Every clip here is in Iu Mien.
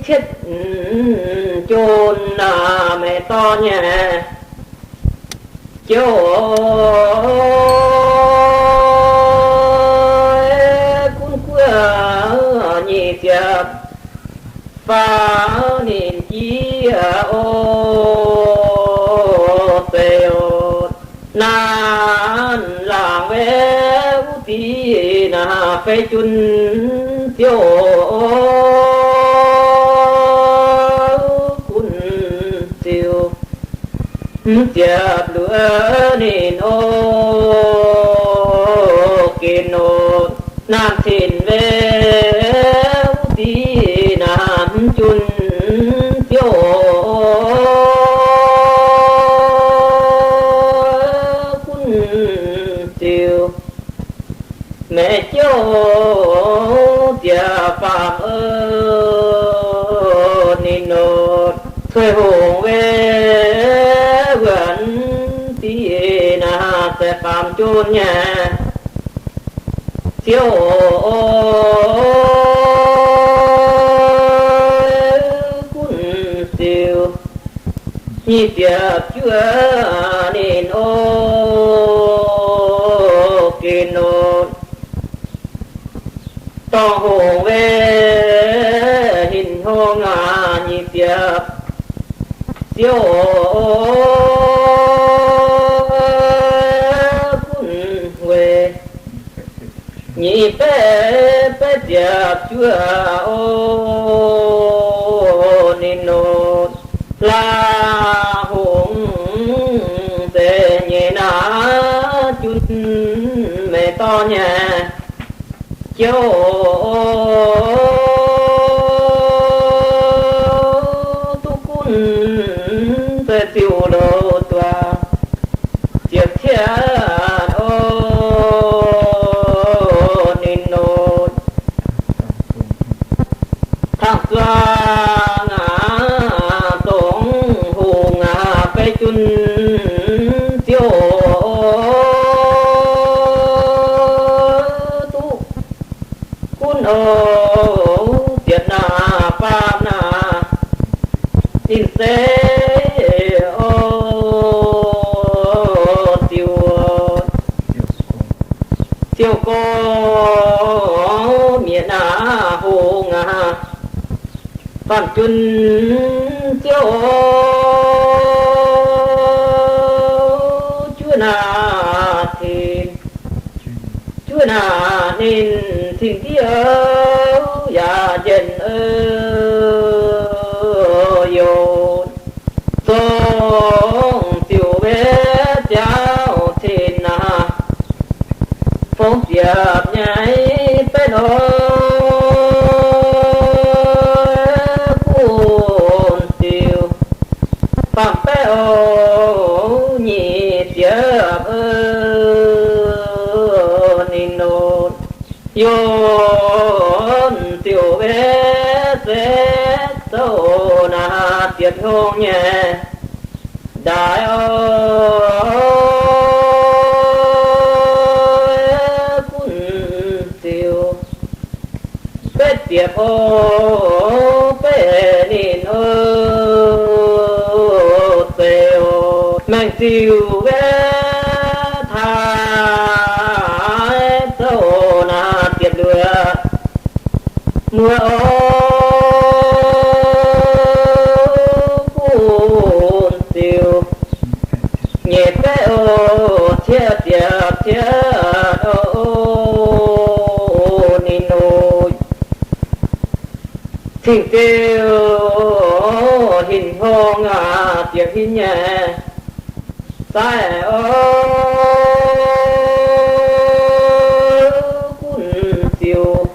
cietv, mm, jun naaic meih dorn nyei. Ziouv, gunv guoqv nyic ziepc faam ninh jiex oc. Zeiz oc, naaiv laangz wuov diqc naaiv fei jun Ziouv, gunv ziux hmz ziepc luoqc ninh oc. Geh nor, naaiv cin-wei wuov diqc naaiv hmz jun Ziouv, gunv ziux meih Ziouv ziec faam oc. Ninh nor, cuei hungh wei wuonc diqc naaiv ziec faam jun nyei. Ziouv, gunv ziux nyic ziepc juov ninh oc. Geh nor, dorngh hungh wei hinc hngongh aac nyic ziepc, Ziouv, gunv wei nyic baeqv baeqv ziepc juov oc. Ninh nor, laangz hungh deix nyeic naaiv jun meih dorn nyei. Ziouv, duqv gunv deix ziux louc duqv ziepc cietv oc. Ninh nor, tangv zuangx aac, dongh hungh aac, fei jun Ziouv, duqv gunv oc, ziepc naaiv faam naaiv ninh zeiz oc. Ziouv, Ziouv gorngv, mienh naaiv hungh aac, faam jun Ziouv, juov naaiv cin, juov naaiv ninh cin-ndiev yaac njien youh, zongh ziouc wetv jauv cin naaiv fongx ziepc nyei baeqv nor, gunv ziux faam baeqv oc, nyic ziepc oc. Ninh nor, yaac ziouc wetv setv zouv naaiv ziepc hnyungv nyei ndaix oc, gunv ziux betv ziepc oc, betv ninh oc, zeiz oc. Maengx ziux wetv taaix zouv naaiv ziepc luoqc muoz oc, gunv ziux nyeic baeqv oc, cietv ziepc cietv oc. Ninh nor, cing-ziuh hinc hngongh aac, ziepc hmz nyei saaiv oc, gunv ziux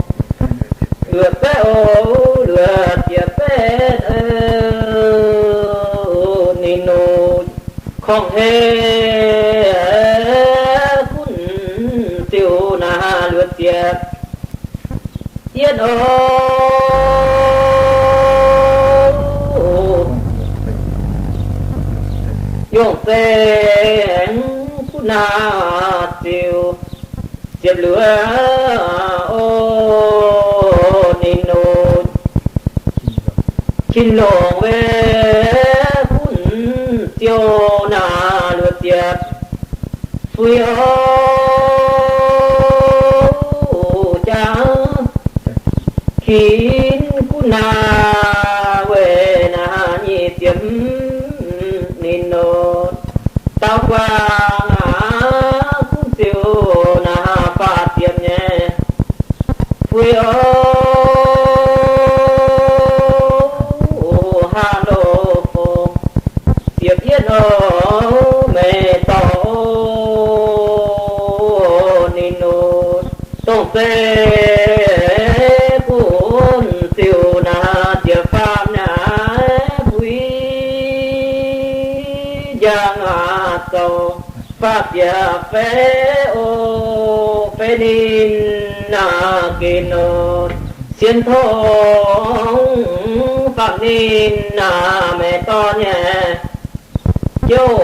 luoqc baeqv oc, luoqc ziepc baeqv oc. Ninh nor, korngh hei gunv ziux naaiv luoqc ziepc yietv oc. Yongh zengx gunv naaiv ziux ziepc luoqc oc. Ninh nor, Tin-longx weic gunv ziouc naaic luoqc ziepc fui oc, jaax kin gunv naaic weic naaic nyic ziepc ninh nor, daaux guangc aac gunv ziouc naaic faah ziepc nyei fui oc, haah loz fongc ziepc yietv oc, meih dorh ninh nor, dongh zeiv gunv ziouc naaic ziepc faam naaic fui njang aac zoux faah ziepc feix oc, feix ninh naaic geh nor, sienx tong faam ninh naaic meih dorh nyei jouv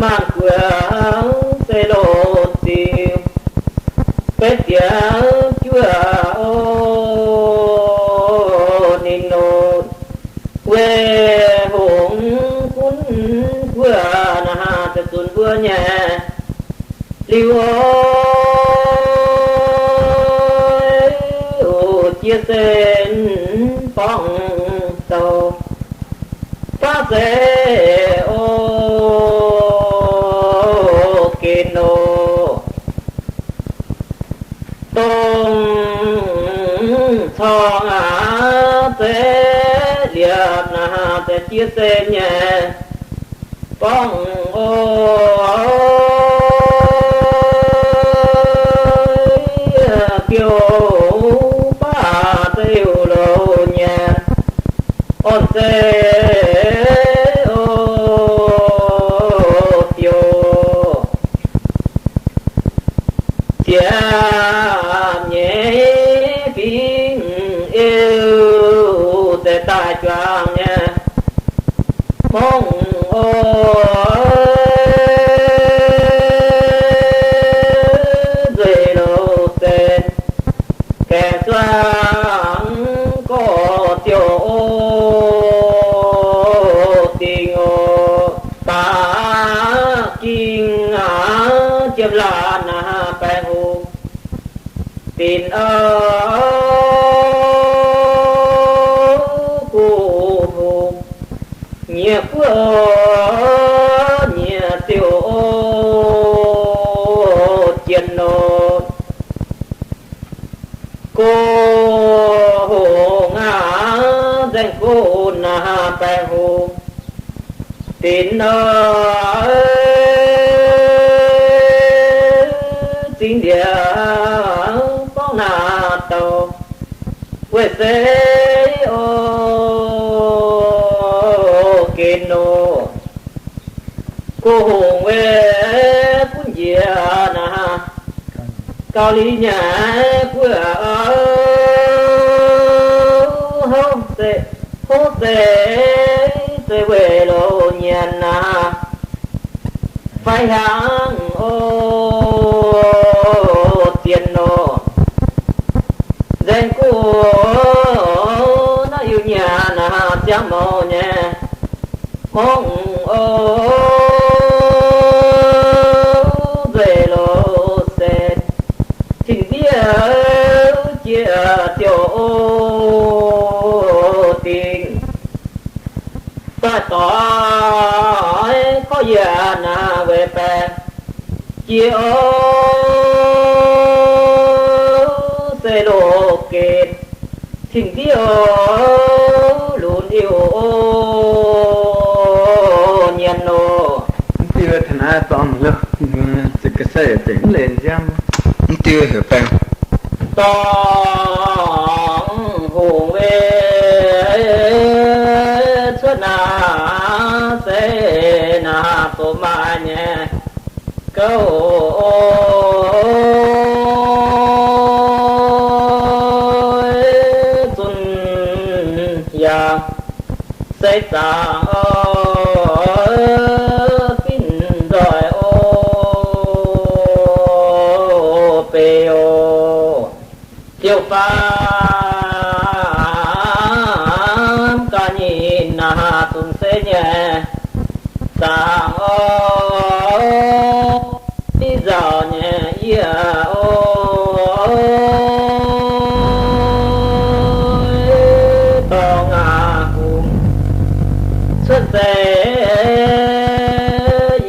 maanh guoqv se loz ziux betv ziepc juov oc, ninh nor, weic hungx gunv guoqv naaic ziepc zunc mbuo nyei liuz oc, jiex sen borngz douh faav zeiv oc, geh nor, dongh corng aac zeiv liepc naaic zeiv jiex sen nyei borngz oc, biouv baac zeiv liouh loz nyei orn zeiv oc, biouv ziepc nyeic fingx eu zeiz daaih juangc nyei hmongv oc, nzueic loz sen gaengh zuangx gorx ziouc oc, dingc oc, baac ging aac jiem laanh aac baengh hungh dinc oc, gu hungh nyiex guoqv nyiex ziouc oc, jien nor, go hungh aac nzaeng gunv naaic baengh hungh dinc nor, zingx ndiev borngz naaic douh weic se oc, geh nor, go hungh weic gunv njiec naaic gauh liuz nyei guoqv houv se, houv se, se weic loz nyienx naaic fai hnyangx oc, zien nor. Nzaeng gunv naaiv Iu-Mienh naaic ziangx mouz nyei hmongv oc, nzueic loz se tin-ndiev jiex ziouc oc, dingc daaih doix korv yie naaic weic baengh jiex oc, se loz gen tin-ndiev oc, lunx liuh oc, nyienx oc. Mv diuh taux naaiv dorngx, mv diuh heuc baengh. Dorngx hungh weic cuotv naaic se naaic doqc maaih nyei gouv oc, zunh yaac se zaangc oc, fin nzoih oc, beiv oc. Ziouc faam ga'nyinc naaic zunc se nyei zaangc oc, i nzauc nyei yie oc, dorngx aqv hungh cuotv seix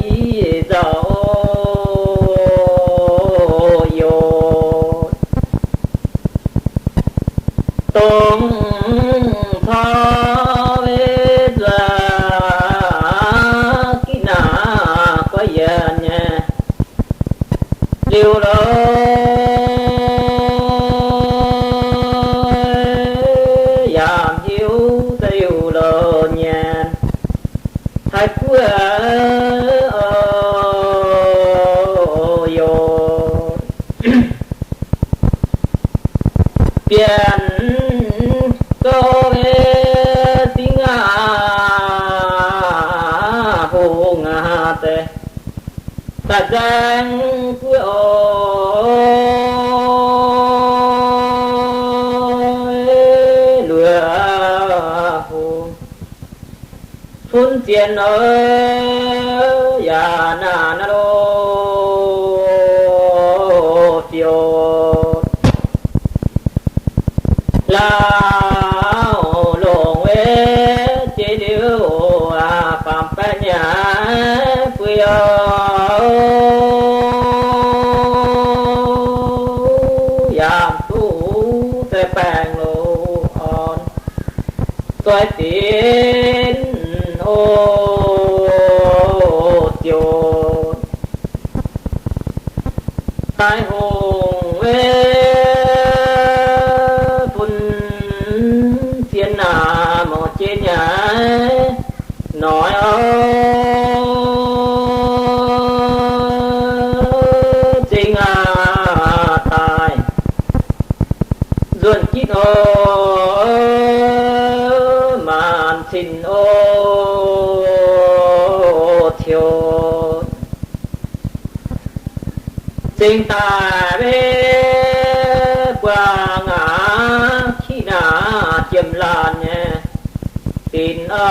i nzauc oc, youc dongh corc wei nzuonx gitv naaic guai yienx nyei liuz lorqc, yaac hiuv daaih youc lorqc nyanc haih guoqv oc, youc bienx gouv wei singx aqv hungh aqv deix, daaih nzaeng guoqv oc, luoqc hungh fun zien oc, yaac naaic naaiv loz-fiuv lauh longc wei jiex liuz, faam baeqv nyaaiv buo oc, yaac duqv deix baengh loz-orn zoih dinc oc, ziouc daaih hungh wei bun zien naaic mouc jiex nyaaiv noic oc, zingh aqv daaih nzuonx gitv oc, maanc cin oc, ciouc zingh daaih mbe buangh aqv, kiv naaic jiem laanh nyei dinc oc,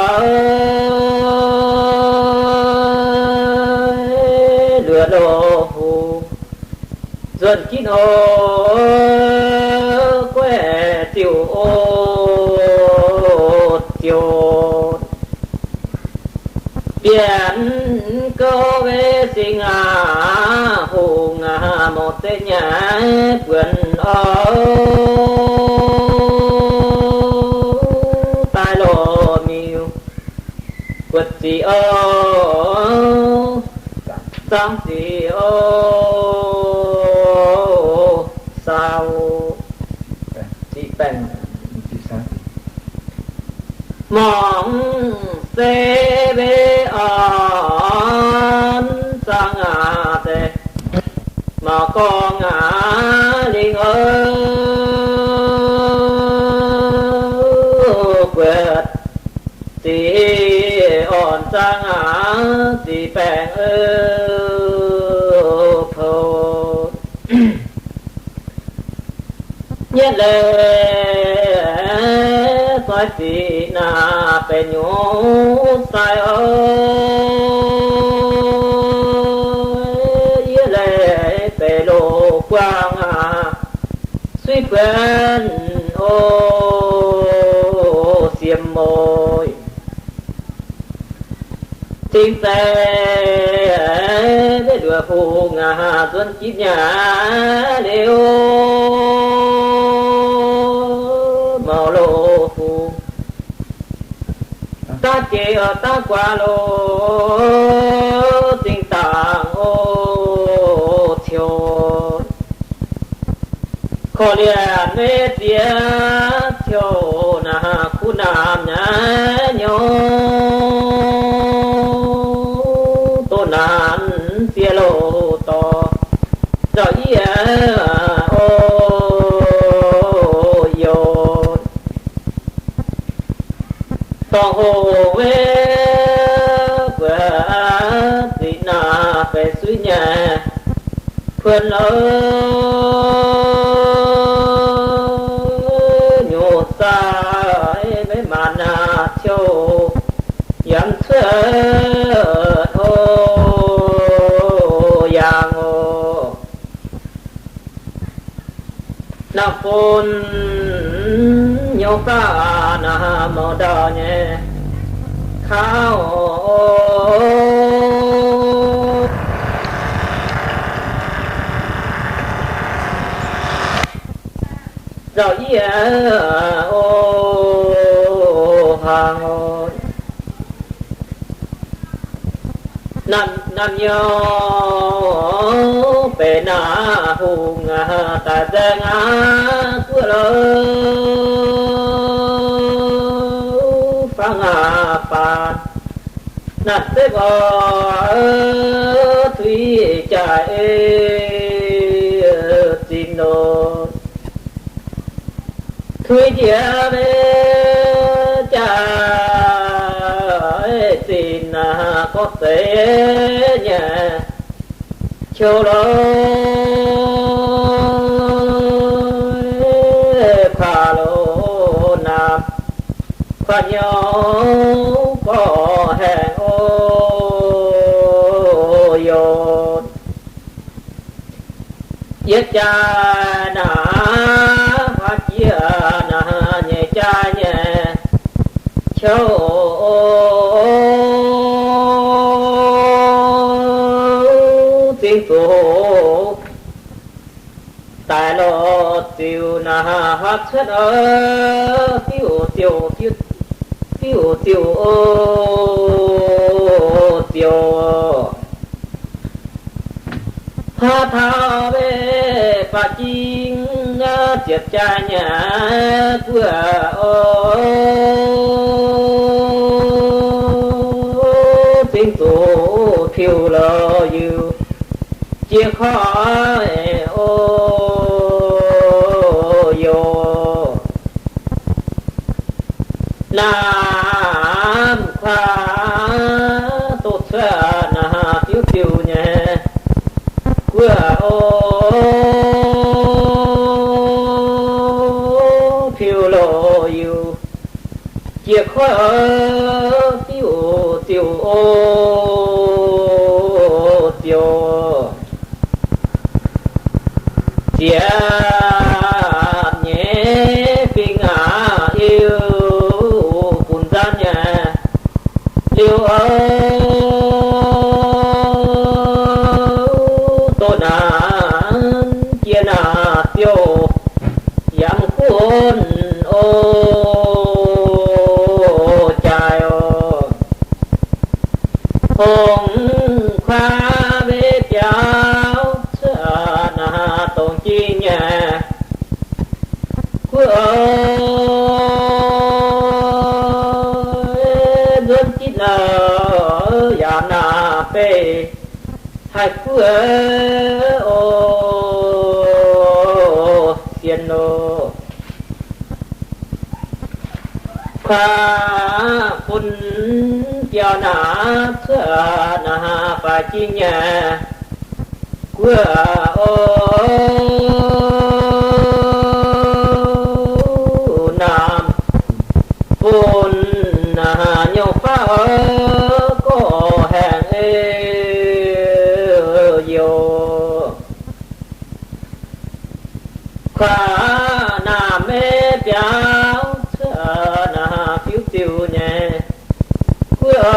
luoqc loz-hungh nzuonx gitv oc, guaiv ziouc oc, ziouc bienx gouv wei singx aqv hungh aqv, mouc zeiv nyaaiv buonc oc, daaih lorz miuc buatc ziqc oc, zaangc ziqc oc, saauc ziqc baengc, mangc se mbe orn zaangc aqv deix, maux gorngv aqv lingh oc, buatc ziqc orn zaangc aqv, ziqc baengc oc, pou nyetv leiz zoih ziqc naaic benx nyuv sai oc, yie leiz deix loz-buangh aqv, suiv buonc oc, siemx moix zingh zeiz mbe luoqc hungh aqv, nzuonx gitv nyaaiv liuz maux loz-hungh daav jiex daav guaax loz, zingh dangh oc, ciouc korv-lienh mbe ziex ciouc naaic kuv naamh nyaaiv nyouv, doh naanc ziex loz-dorh nzauh yie oc, youc dorngh hoc mbe buatc ziqc naaic benx suiv nyei puonx oc, Naamh bun hnyouv faah naaiv mouc ndau nyei kaux. Nzauh yie o hlang o, naamh nyouz benx naaiv hungh daaih nzaeng aqv, guoqv louh fangx aqv baac naamh sepv oc, tuix jaaix ei zinh oc. Tuix jiex jaaix zinh naaiv gorngv zeiz nyei qiu lou kuaax lou naamh kuaax hnyouv gorx haengh o yoc. Yietv jaaix naaiv huaav jiex naaiv nyei jaaix nyei qiu zingh zuqc daaih lorz ziux naaiv huaav cuotv, fiuv ziouc, fiuv ziouc o ziouc. Haaix taux mbe baac jing ziepc jaaix nyei guoqv o, zingh zuqc piuv lorz yiuc jiex koiv o yoc. Naamh kuaax doqc cuotv naaiv fiuv ziouc nyei guoqv o, piuv lorz yiuc jiex koiv fiuv ziouc o ziouc. Ziepc nyeic fingx aqv, iu bun nzanv nyei liuz, doqc naanc jiex naaiv ziouc yaac gunv o jaaix oc. Hongx kuaav mbe biaux cuotv naaiv dongh jing nyei guoqv o, nzuonx jitv yaac naaiv beih haih guoqv o, sienx loh. Kuaav bun biaux naaiv cuotv naaiv faix jing nyei guoqv o, naamh bun naaiv nyungc fav o, gorx haengh ei yoc. Kuaav naamh maiv biaux cuotv naaiv fiuv ziouc nyei guoqv o,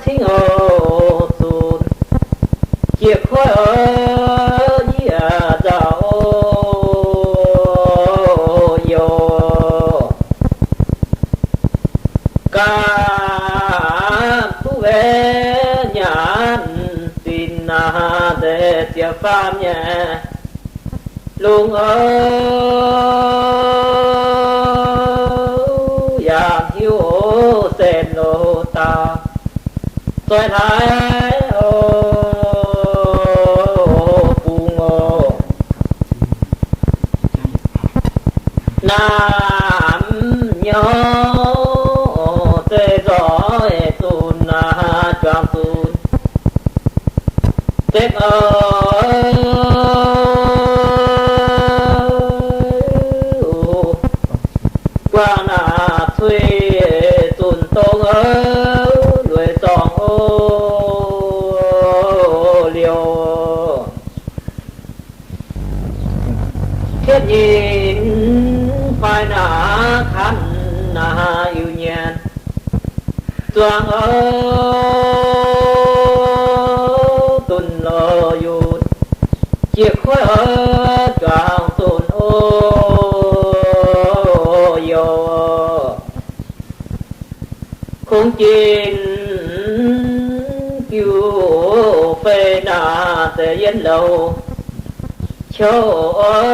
cingv o zunc jiex koiv o, yie nzauh o yoc. Gaax duqv mbenc nyanc zinh naaiv deix ziepc faam nyei lungh o, yaac hiuv o, sen loz-daauh zoih hlaaix o, bungx o. Naamh nyouz zeiz nzoih zunc naaiv juangc zunc zepv o, guangc naaiv cui zunc dongh o, lueic zorngh o liouh. nyei fai naaic kanh naaic Iu-Mienh zuangx oc, dunx lorz yunc, jiex koiv oc, juangc zunc oc, yoc. Kungx ginv jiu fei naaic deix yiem louz qouv oc,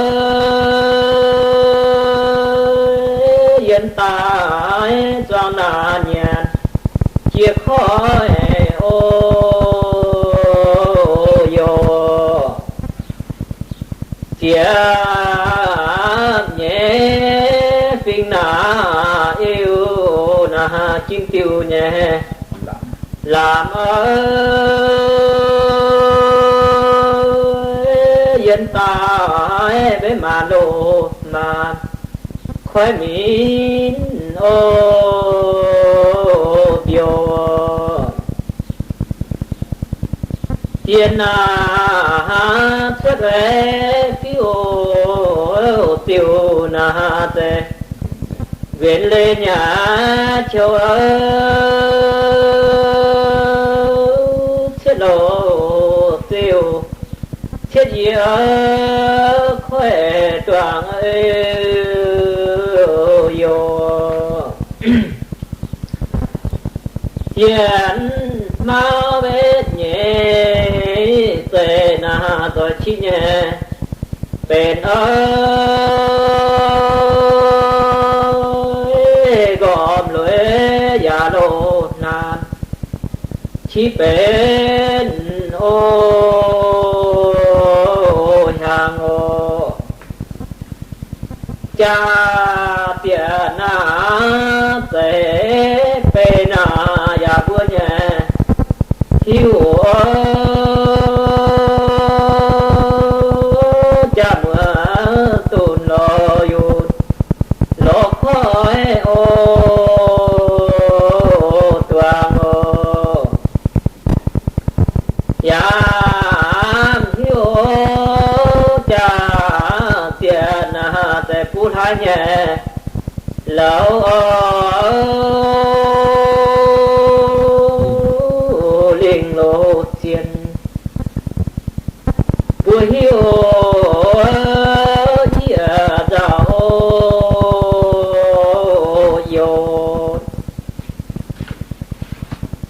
yiem daaih zuangx naaic nyanc jiex koiv oc, yoc. Ziepc nyeic fingx naaic Iu naaic jing diuh nyei lamz oc, yiem daaih mbenc maanc loz maanc koiv minv oc, mbiouh. Dien naaic cuotv wei fiuv ziouc naaic deix, mbenc leiz nyanc qouv oc, cietv loz ziouc cietv yie koiv duangc oc, yoc. Dien mauv wetv nyeic zeiz naaic zoix qiex nyei benx oc, nqormh lueic yaac loz naanc qiex benx oc, hiaangx oc. Jaa zieqc naaic zeiz benx naaic yaac mbuo nyei hiuv oc, jaa muoz dunx lorz yunc lorz koiv oc, duangc oc. Yaac hiuv oc, jaa zieqc naaic deix buv hlaax nyei louz oc, lingh loz zien. Mbuo hiuv oc, yie nzauh oc, yoc.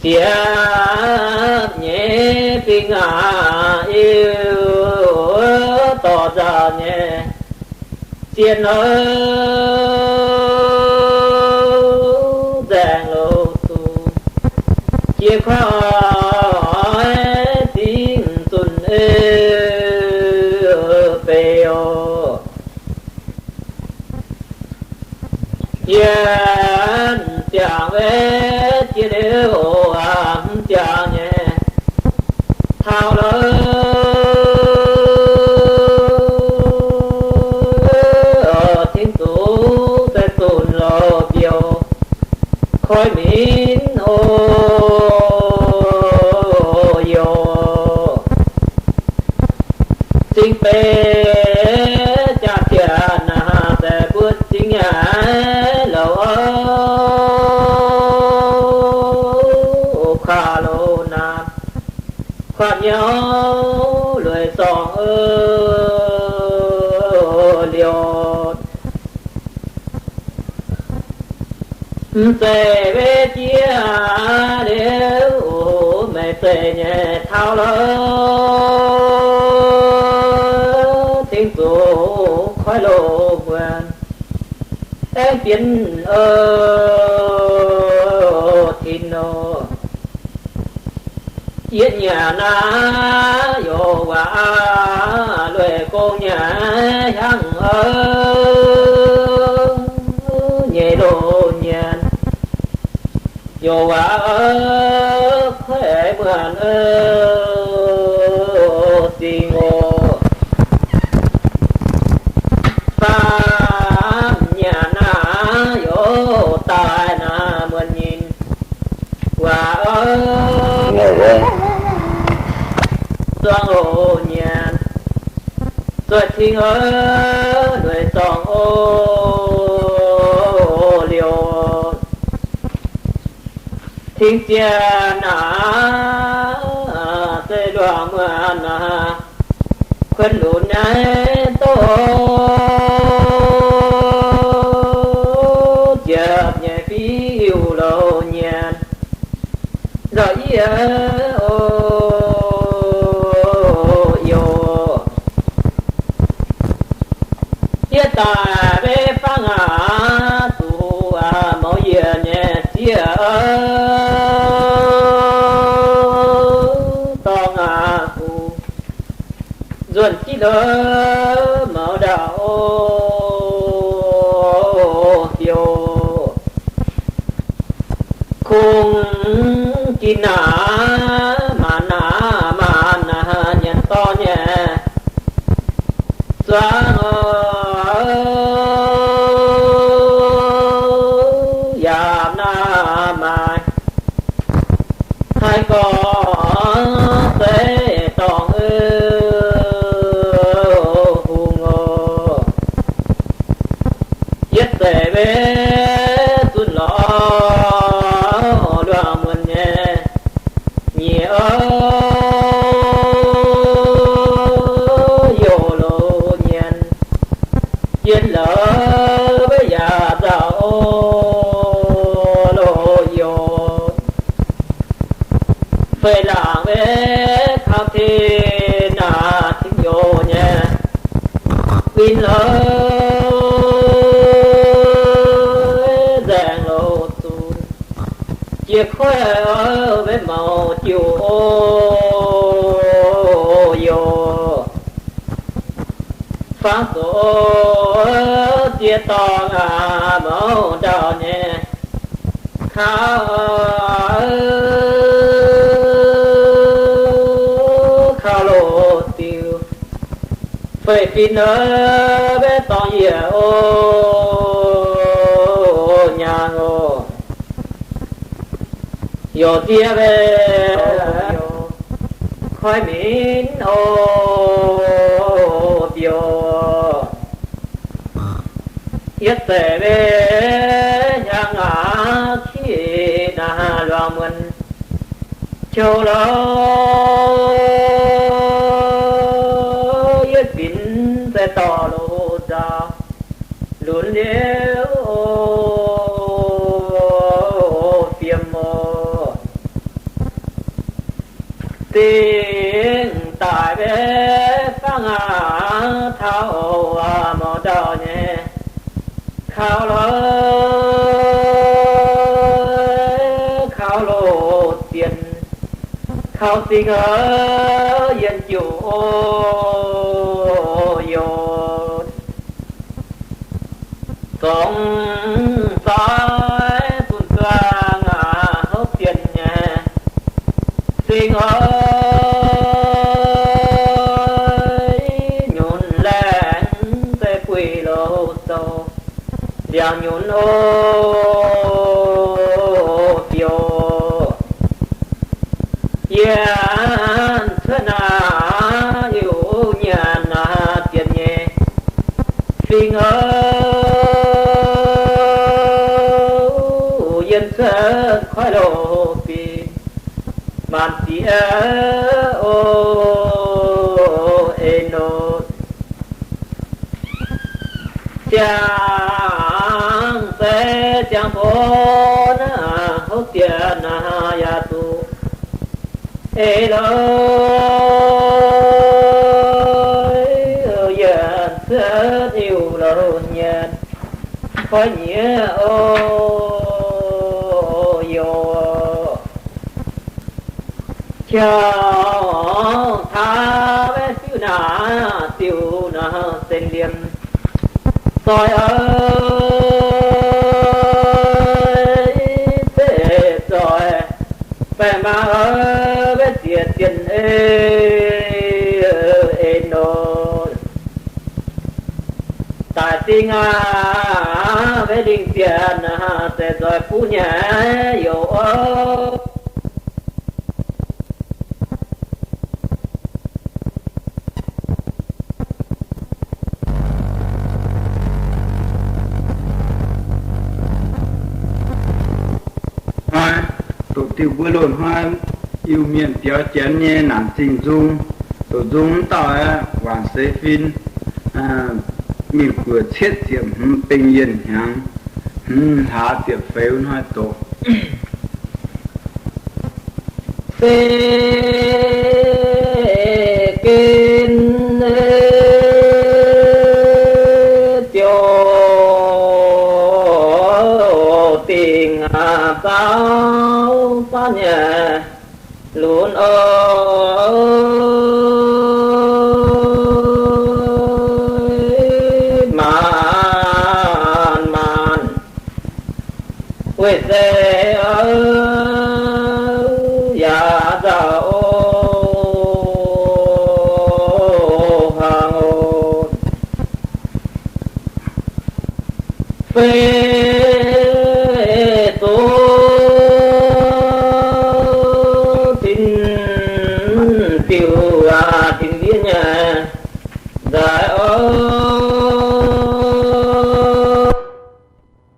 Ziepc nyeic fingx aac, Iu dorh nzauh nyei zien oc, nzaeng loz zuqc jiex koiv oc, zingh zunc ei beiv oc. Yie ziangh wetv jiex liuz, mv ziangh nyei taux lorz Tin-Hungh daaih zunc lorz mbiouh koiv minv oc, yoc. Zingh beiv jaa-ziec naaic deix mbuo zingh nyanc louz oc, kuaaiv loz naanc, kuaaiv nyauv lueic sorngh oc, liouh. Mv zeiz wetv jiex liuz, maiv zeiz nyei taux lorz Tin-Hungh koiv loz muonc aengx fienx oc, Tin-Hungh. Yietv nyanc naaiv youz waac lueic gong nyanc hiaangx oc, nyei loz nyanc youz waac koiv muonc oc, zingh oc. Faam nyanc naaiv youz daaih naaiv muonc nyei waac oc, zuangx oc nyanc. Nzuonx cingx ov, lueic zorngh ov, liouh cingx ziex naaic, se luangh muonz naaic, kuonx lunx naaiv doqc ziepc nyeic fiuv louh nyienz. Nzauh yie, o, yoc. Yie daic maiv fangv aqv, zuqc mouz yie nyei sieqv dorng aqv, kuv nzuonx jienv lorz mouz ndau, o, yoc. Kungx ginv naaic, maanc naaic, maanc naaic, nyienz dorn nyei zuangx, o, yaac naaic maaic, haiz gorngv zeiv dorngh, o, hungh, o. Yietv zeiz maiv zunc lorz luangh muonz nyei nyiec, o, yoc louh nyienz. Yiem lorz maiv yaac nzauh, o, loz yoc. Feix laangc maiv kaux tin naaic, tin yoc nyei win lorz nzaeng loz zunc. Jiex koiv maiv mouc jiuc, o, yoc. Fangx zoqc ziex dorngh aac, mouz ndau nyei kaux, kaux loz diuh. Feix fim maiv dorngh yiec, o, nyaangh, o. Yoc ziex maiv koiv minv, o, biouv. Yietv zeiz maiv hnyangx aac, qiv naaic luangh muonz qouh lorz, yietv binc za'gengh dorh loz nzauh lunx liuz, o, fiem, o. Zingh daic maiv fangv aac, taux mouz ndau nyei kaux lorz, kaux loz zienh, kaux zingh aac, yienh jiuc, o, yoc. Zorngx zoi zunh zuangx aac, houv zienh nyei zingh aac, nyunc laengz zeiv buih loz sou, liangx nyunc, o, biouv. Yienh cuotv naaic, iu nyanc naaic, zienh nyei fingx aac, yienh cuotv koiv loz-fingx, maanc ziex, o, eix nor. Ziangh zeiv ziangh bun, houv zienh naaic yaac zuqc eix loz, yienh cuotv iu loz nyienz koiv nyiev, o, yoc. Qiangx taux maiv fiuv naaic, ziux naaic zengx liemh zoih aac, zeiv zoih, baengh maa aac, maiv ziex zienh ei, ei nor. Daic sing aac, maiv lingh zienh naaic, zeiv zoih buv nyei youz ov. Diuh mbuo loz-hnoi Iu-Mienh biaux Janx nyei naanc zingh nzung, zoux nzung wuov dauh aeqv, waanc seix fin, mingh guoqv cietv ziepc hmz bengh yienh hnyangx, hmz hlaax ziepc feix hnoi doqc. Se gen ziouc dingc zaux baav nyei lunx oix maanc maanc weih se yaac nzauh hlang oc. Fei